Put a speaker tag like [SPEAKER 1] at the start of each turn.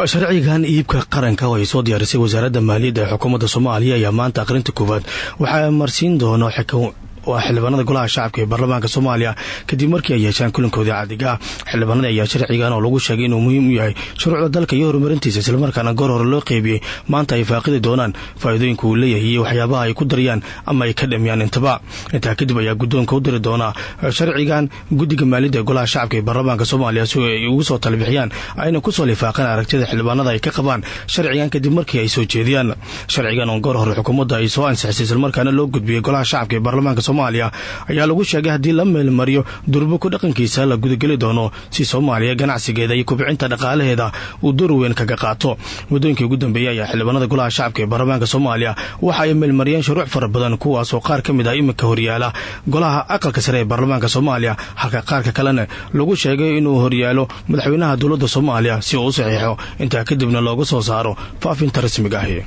[SPEAKER 1] Sharcigan iibka qaranka oo ay soo diyaarisay Wasaaradda Maaliyadda ee xukuumadda Soomaaliya ayaa maanta aqrinta koowaad waxaa marsiin doono waa xildhibaanada Golaha Shacabka ee Baarlamaanka Soomaaliya, kadib markii ay yeeshaan kulankoodii caadiga ah. Xildhibaanada ayaa sharcigan oo lagu sheegay inuu muhiim u yahay shuruucda dalka iyo horumarintiisa, islamarkaana goor hore loo qeybiyey, maanta ay faaqidi doonaan faa'iidooyinka uu leeyahay iyo waxyaabaha ay ku darayaan ama ay ka dhamiyaan intaba. Intaa kadib ayaa guddoonka u diri doonaa sharcigan guddiga maaliyadda ee Golaha Shacabka ee Baarlamaanka Soomaaliya si ay ugu soo talabixiyaan ayna kusoo lifaaqaan aragtida xildhibaanada ay ka qabaan sharcigan kadib markii ay soo jeediyaan. Sharcigan oo goor hore xukuumadda ay soo ansixisay, islamarkaana loo gudbiyey Golaha Shacabka ee Baarlamaanka Soomaaliya, ayaa lagu sheegay haddii la meelmariyo durbo ku dhaqankiisa la gudageli doono, si Soomaaliya ganacsigeeda iyo kubcinta dhaqaalaheeda uu door weyn kaga qaato. Muddooyinkii ugu dambeeyey ayaa xildhibaanada Golaha Shacabka ee Baarlamaanka Soomaaliya waxa ay meelmariyeen shuruuc fara badan, kuwaasoo qaar ka mid ah iminka horyaala Golaha Aqalka Sare ee Baarlamaanka Soomaaliya, halka qaarka kalena lagu sheegay inuu horyaalo madaxweynaha dowladda Soomaaliya si uu u saxiixo, intaa kadibna looga soo saaro faafinta rasmiga ahi.